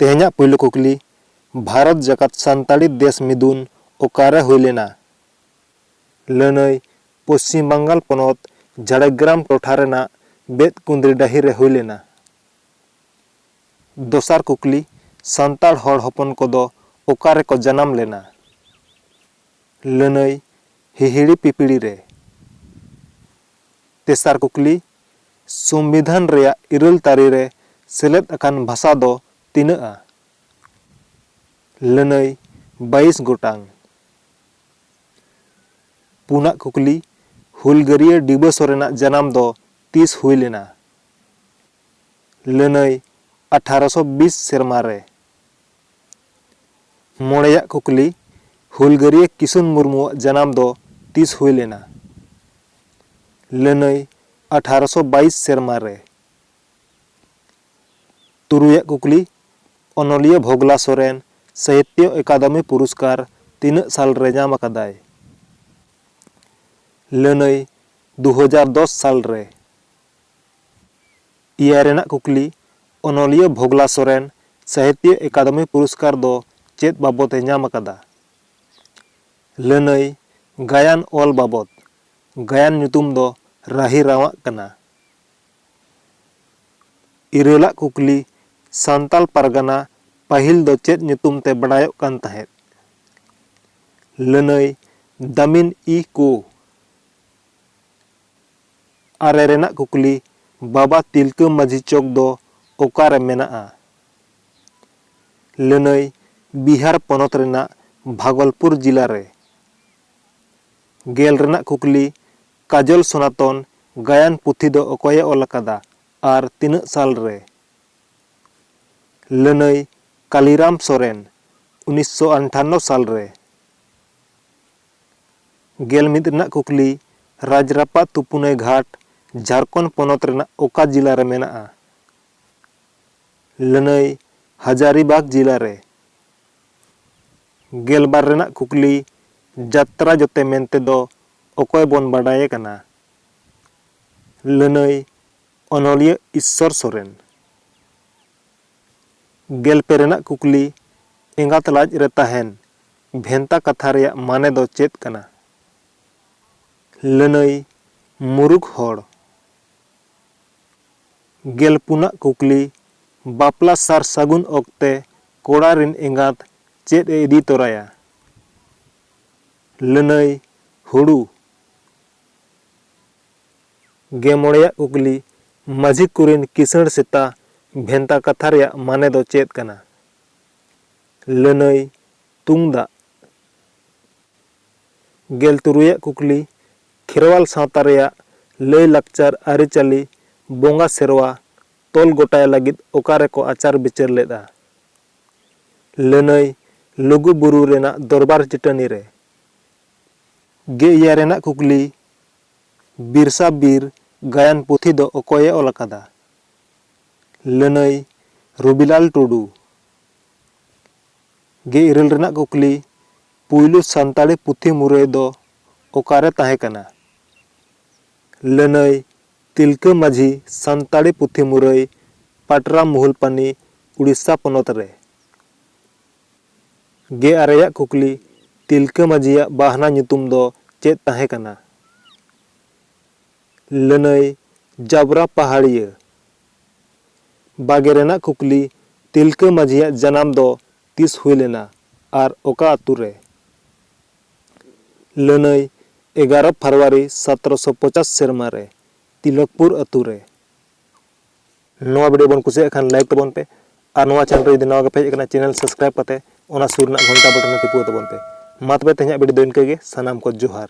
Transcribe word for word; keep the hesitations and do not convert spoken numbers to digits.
ᱛᱮᱦᱮᱧᱟᱜ ᱯᱩᱭᱞᱩ ᱠᱩᱠᱞᱤ, ᱵᱷᱟᱨᱚᱛ ᱡᱟᱠᱟᱛ ᱥᱟᱱᱛᱟᱲᱤ ᱫᱮᱥ ᱢᱤᱫᱩᱱ ᱚᱠᱟᱨᱮ ᱦᱩᱭ ᱞᱮᱱᱟ? ᱞᱟᱹᱱᱟᱹᱭ, ᱯᱚᱥᱪᱤᱢ ᱵᱟᱝᱜᱟᱞ ᱯᱚᱱᱚᱛ ᱡᱷᱟᱲᱜᱨᱟᱢ ᱴᱚᱴᱷᱟ ᱨᱮᱱᱟᱜ ᱵᱮᱫᱠᱩᱸᱫᱽᱨᱤ ᱰᱟᱹᱦᱤ ᱨᱮ ᱦᱩᱭ ᱞᱮᱱᱟ᱾ ᱫᱚᱥᱟᱨ ᱠᱩᱠᱞᱤ, ᱥᱟᱱᱛᱟᱲ ᱦᱚᱲ ᱦᱚᱯᱚᱱ ᱠᱚᱫᱚ ᱚᱠᱟ ᱨᱮᱠᱚ ᱡᱟᱱᱟᱢ ᱞᱮᱱᱟ? ᱞᱟᱹᱱᱟᱹᱭ, ᱦᱤᱦᱤᱲᱤ ᱯᱤᱯᱤᱲᱤ ᱨᱮ᱾ ᱛᱮᱥᱟᱨ ᱠᱩᱠᱞᱤ, ᱥᱚᱝᱵᱤᱫᱷᱟᱱ ᱨᱮᱭᱟᱜ ᱤᱨᱟᱹᱞ ᱛᱟᱹᱨᱤ ᱨᱮ ᱥᱮᱞᱮᱫ ᱟᱠᱟᱱ ᱵᱷᱟᱥᱟ ᱫᱚ ᱛᱤᱱᱟᱹᱜᱼᱟ? ᱞᱟᱹᱱᱟᱹᱭ, ᱵᱟᱭᱤᱥ ᱜᱚᱴᱟᱝ᱾ ᱯᱩᱱᱟᱜ ᱠᱩᱠᱞᱤ, ᱦᱩᱞᱜᱟᱹᱨᱤᱭᱟᱹ ᱰᱤᱵᱟᱹ ᱥᱚᱨᱮᱱᱟᱜ ᱡᱟᱱᱟᱢ ᱫᱚ ᱛᱤᱥ ᱦᱩᱭ ᱞᱮᱱᱟ? ᱞᱟᱹᱱᱟᱹᱭ, ᱟᱴᱷᱟᱨᱚᱥᱚ ᱵᱤᱥ ᱥᱮᱨᱢᱟ ᱨᱮ᱾ ᱢᱚᱬᱮᱭᱟᱜ ᱠᱩᱠᱞᱤ, ᱦᱩᱞᱜᱟᱹᱨᱤᱭᱟᱹ ᱠᱤᱥᱩᱱ ᱢᱩᱨᱢᱩᱣᱟᱜ ᱡᱟᱱᱟᱢ ᱫᱚ ᱛᱤᱥ ᱦᱩᱭ ᱞᱮᱱᱟ? ᱞᱟᱹᱱᱟᱹᱭ, ᱟᱴᱷᱟᱨᱚᱥᱚ ᱵᱟᱭᱤᱥ ᱥᱮᱨᱢᱟ ᱨᱮ᱾ ᱛᱩᱨᱩᱭᱟᱜ ᱠᱩᱠᱞᱤ, ᱚᱱᱚᱞᱤᱭᱟᱹ ᱵᱷᱚᱜᱽᱞᱟ ᱥᱚᱨᱮᱱ ᱥᱟᱦᱤᱛᱭᱚ ᱮᱠᱟᱫᱮᱢᱤ ᱯᱩᱨᱚᱥᱠᱟᱨ ᱛᱤᱱᱟᱹᱜ ᱥᱟᱞ ᱨᱮ ᱧᱟᱢ ᱟᱠᱟᱫᱟᱭ? ᱞᱟᱹᱱᱟᱹᱭ, ᱫᱩ ᱦᱟᱡᱟᱨ ᱫᱚᱥ ᱥᱟᱞ ᱨᱮ᱾ ᱮᱭᱟᱭ ᱨᱮᱱᱟᱜ ᱠᱩᱠᱞᱤ, ᱚᱱᱚᱞᱤᱭᱟᱹ ᱵᱷᱚᱜᱽᱞᱟ ᱥᱚᱨᱮᱱ ᱥᱟᱦᱤᱛᱭᱚ ᱮᱠᱟᱫᱮᱢᱤ ᱯᱩᱨᱚᱥᱠᱟᱨ ᱫᱚ ᱪᱮᱫ ᱵᱟᱵᱚᱛ ᱮ ᱧᱟᱢ ᱟᱠᱟᱫᱟ? ᱞᱟᱹᱱᱟᱹᱭ, ᱜᱟᱭᱟᱱ ᱚᱞ ᱵᱟᱵᱚᱛ᱾ ᱜᱟᱭᱟᱱ ᱧᱩᱛᱩᱢ ᱫᱚ ᱨᱟᱹᱦᱤ ᱨᱟᱣᱟᱜ ᱠᱟᱱᱟ᱾ ᱤᱨᱟᱹᱞᱟᱜ ᱠᱩᱠᱞᱤ, ᱥᱟᱱᱛᱟᱞ ᱯᱟᱨᱜᱟᱱᱟ ᱯᱟᱹᱦᱤᱞ ᱫᱚ ᱪᱮᱫ ᱧᱩᱛᱩᱢ ᱛᱮ ᱵᱟᱰᱟᱭᱚᱜ ᱠᱟᱱ ᱛᱟᱦᱮᱸᱫ? ᱞᱟᱹᱱᱟᱹᱭ, ᱫᱟᱢᱤᱱ ᱤ ᱠᱳ᱾ ᱟᱨᱮ ᱨᱮᱱᱟᱜ ᱠᱩᱠᱞᱤ, ᱵᱟᱵᱟ ᱛᱤᱞᱠᱟᱹ ᱢᱟᱹᱡᱷᱤ ᱪᱚᱠ ᱫᱚ ᱚᱠᱟᱨᱮ ᱢᱮᱱᱟᱜᱼᱟ? ᱞᱟᱹᱱᱟᱹᱭ, ᱵᱤᱦᱟᱨ ᱯᱚᱱᱚᱛ ᱨᱮᱱᱟᱜ ᱵᱷᱟᱜᱚᱞᱯᱩᱨ ᱡᱤᱞᱟ ᱨᱮ᱾ ᱜᱮᱞ ᱨᱮᱱᱟᱜ ᱠᱩᱠᱞᱤ, ᱠᱟᱡᱚᱞ ᱥᱚᱱᱟᱛᱚᱱ ᱜᱟᱭᱟᱱ ᱯᱩᱛᱷᱤ ᱫᱚ ᱚᱠᱚᱭᱮ ᱚᱞ ᱟᱠᱟᱫᱟ ᱟᱨ ᱛᱤᱱᱟᱹᱜ ᱥᱟᱞ ᱨᱮ? ᱞᱟᱹᱱᱟᱹᱭ, ᱠᱟᱞᱤᱨᱟᱢ ᱥᱚᱨᱮᱱ, ᱩᱱᱤᱥᱥᱚ ᱟᱴᱷᱟᱱᱱᱚ ᱥᱟᱞ ᱨᱮ᱾ ᱜᱮᱞ ᱢᱤᱫ ᱨᱮᱱᱟᱜ ᱠᱩᱠᱞᱤ, ᱨᱟᱡᱽᱨᱟᱯᱟᱜ ᱛᱩᱯᱩᱱᱟᱹᱭ ᱜᱷᱟᱴ ᱡᱷᱟᱲᱠᱷᱚᱸᱰ ᱯᱚᱱᱚᱛ ᱨᱮᱱᱟᱜ ᱚᱠᱟ ᱡᱤᱞᱟ ᱨᱮ ᱢᱮᱱᱟᱜᱼᱟ? ᱞᱟᱹᱱᱟᱹᱭ, ᱦᱟᱡᱟᱨᱤᱵᱟᱜᱽ ᱡᱤᱞᱟ ᱨᱮ᱾ ᱜᱮᱞᱵᱟᱨ ᱨᱮᱱᱟᱜ ᱠᱩᱠᱞᱤ, ᱡᱟᱛᱨᱟ ᱡᱚᱛᱮ ᱢᱮᱱᱛᱮ ᱫᱚ ᱚᱠᱚᱭ ᱵᱚᱱ ᱵᱟᱰᱟᱭᱮ ᱠᱟᱱᱟ? ᱞᱟᱹᱱᱟᱹᱭ, ᱚᱱᱚᱞᱤᱭᱟᱹ ᱤᱥᱥᱚᱨ ᱥᱚᱨᱮᱱ᱾ ᱜᱮᱞ ᱯᱮ ᱨᱮᱱᱟᱜ ᱠᱩᱠᱞᱤ, ᱮᱸᱜᱟᱛ ᱞᱟᱡ ᱨᱮ ᱛᱟᱦᱮᱱ ᱵᱷᱮᱱᱛᱟ ᱠᱟᱛᱷᱟ ᱨᱮᱭᱟᱜ ᱢᱟᱱᱮ ᱫᱚ ᱪᱮᱫ ᱠᱟᱱᱟ? ᱞᱟᱹᱱᱟᱹᱭ, ᱢᱩᱨᱩᱠᱷ ᱦᱚᱲ᱾ ᱜᱮᱞ ᱯᱩᱱᱟᱜ ᱠᱩᱠᱞᱤ, ᱵᱟᱯᱞᱟ ᱥᱟᱨ ᱥᱟᱹᱜᱩᱱ ᱚᱠᱛᱮ ᱠᱚᱲᱟ ᱨᱤᱱ ᱮᱸᱜᱟᱛ ᱪᱮᱫ ᱮ ᱤᱫᱤ ᱛᱚᱨᱟᱭᱟ? ᱞᱟᱹᱱᱟᱹᱭ, ᱦᱩᱲᱩ᱾ ᱜᱮ ᱢᱚᱬᱮᱭᱟᱜ ᱠᱩᱠᱞᱤ, ᱢᱟᱹᱡᱷᱤ ᱠᱚᱨᱮᱱ ᱠᱤᱥᱟᱹᱬ ᱥᱮᱛᱟ ᱵᱷᱮᱱᱛᱟ ᱠᱟᱛᱷᱟ ᱨᱮᱭᱟᱜ ᱢᱟᱱᱮ ᱫᱚ ᱪᱮᱫ ᱠᱟᱱᱟ? ᱞᱟᱹᱱᱟᱹᱭ, ᱛᱩᱝᱫᱟᱜ᱾ ᱜᱮᱞ ᱛᱩᱨᱩᱭᱟᱜ ᱠᱩᱠᱞᱤ, ᱠᱷᱮᱨᱣᱟᱞ ᱥᱟᱶᱛᱟ ᱨᱮᱭᱟᱜ ᱞᱟᱹᱭ ᱞᱟᱠᱪᱟᱨ ᱟᱹᱨᱤᱪᱟᱹᱞᱤ ᱵᱚᱸᱜᱟ ᱥᱮᱨᱣᱟ ᱛᱚᱞ ᱜᱚᱴᱟᱭ ᱞᱟᱹᱜᱤᱫ ᱚᱠᱟ ᱨᱮᱠᱚ ᱟᱪᱟᱨ ᱵᱤᱪᱟᱹᱨ ᱞᱮᱫᱼᱟ? ᱞᱟᱹᱱᱟᱹᱭ, ᱞᱩᱜᱩ ᱵᱩᱨᱩ ᱨᱮᱱᱟᱜ ᱫᱚᱨᱵᱟᱨ ᱪᱟᱹᱴᱟᱹᱱᱤ ᱨᱮ᱾ ᱜᱮ ᱮᱭᱟᱭ ᱨᱮᱱᱟᱜ ᱠᱩᱠᱞᱤ, ᱵᱤᱨᱥᱟ ᱵᱤᱨ ᱜᱟᱭᱟᱱ ᱯᱩᱛᱷᱤ ᱫᱚ ᱚᱠᱚᱭᱮ ᱚᱞ ᱟᱠᱟᱫᱟ? ᱞᱟᱹᱱᱟᱹᱭ, ᱨᱚᱵᱤᱞᱟᱞ ᱴᱩᱰᱩ᱾ ᱜᱮ ᱤᱨᱟᱹᱞ ᱨᱮᱱᱟᱜ ᱠᱩᱠᱞᱤ, ᱯᱩᱭᱞᱩ ᱥᱟᱱᱛᱟᱲᱤ ᱯᱩᱛᱷᱤ ᱢᱩᱨᱟᱹᱭ ᱫᱚ ᱚᱠᱟᱨᱮ ᱛᱟᱦᱮᱸ ᱠᱟᱱᱟ? ᱞᱟᱹᱱᱟᱹᱭ, ᱛᱤᱞᱠᱟᱹ ᱢᱟᱹᱡᱷᱤ ᱥᱟᱱᱛᱟᱲᱤ ᱯᱩᱛᱷᱤ ᱢᱩᱨᱟᱹᱭ, ᱯᱟᱴᱨᱟ ᱢᱩᱦᱩᱞᱯᱟᱱᱤ, ᱩᱲᱤᱥᱥᱟ ᱯᱚᱱᱚᱛ ᱨᱮ᱾ ᱜᱮ ᱟᱨᱮᱭᱟᱜ ᱠᱩᱠᱞᱤ, ᱛᱤᱞᱠᱟᱹ ᱢᱟᱹᱡᱷᱤᱭᱟᱜ ᱵᱟᱦᱱᱟ ᱧᱩᱛᱩᱢ ᱫᱚ ᱪᱮᱫ ᱛᱟᱦᱮᱸ ᱠᱟᱱᱟ? ᱞᱟᱹᱱᱟᱹᱭ, ᱡᱟᱵᱨᱟ ᱯᱟᱦᱟᱲᱤᱭᱟᱹ᱾ ᱵᱟᱜᱮ ᱨᱮᱱᱟᱜ ᱠᱩᱠᱞᱤ, ᱛᱤᱞᱠᱟᱹ ᱢᱟᱹᱡᱷᱤᱭᱟᱜ ᱡᱟᱱᱟᱢ ᱫᱚ ᱛᱤᱥ ᱦᱩᱭ ᱞᱮᱱᱟ ᱟᱨ ᱚᱠᱟ ᱟᱹᱛᱩ ᱨᱮ? ᱞᱟᱹᱱᱟᱹᱭ, ᱮᱜᱟᱨᱚ ᱯᱷᱮᱵᱽᱨᱩᱣᱟᱨᱤ ᱥᱚᱛᱨᱚᱥᱚ ᱯᱚᱪᱟᱥ ᱥᱮᱨᱢᱟ ᱨᱮ ᱛᱤᱞᱚᱠᱯᱩᱨ ᱟᱹᱛᱩ ᱨᱮ᱾ ᱱᱚᱣᱟ video ᱵᱚᱱ ᱠᱩᱥᱤᱭᱟᱜ ᱠᱷᱟᱱ like ᱛᱟᱵᱚᱱ ᱯᱮ, ᱟᱨ ᱱᱚᱣᱟ channel ᱨᱮ ᱡᱩᱫᱤ ᱱᱟᱣᱟ ᱜᱮᱯᱮ ᱦᱮᱡ ᱟᱠᱟᱱᱟ, channel subscribe ᱠᱟᱛᱮ ᱚᱱᱟ ᱥᱩᱨ ᱨᱮᱱᱟᱜ ᱜᱷᱚᱱᱴᱟ button ᱦᱚᱸ ᱴᱤᱯᱟᱹᱣ ᱛᱟᱵᱚᱱ ᱯᱮ᱾ ᱢᱟ ᱛᱚᱵᱮ ᱛᱮᱦᱮᱧᱟᱜ video ᱫᱚ ᱤᱱᱠᱟᱹ ᱜᱮ, ᱥᱟᱱᱟᱢ ᱠᱚ ᱡᱚᱦᱟᱨ᱾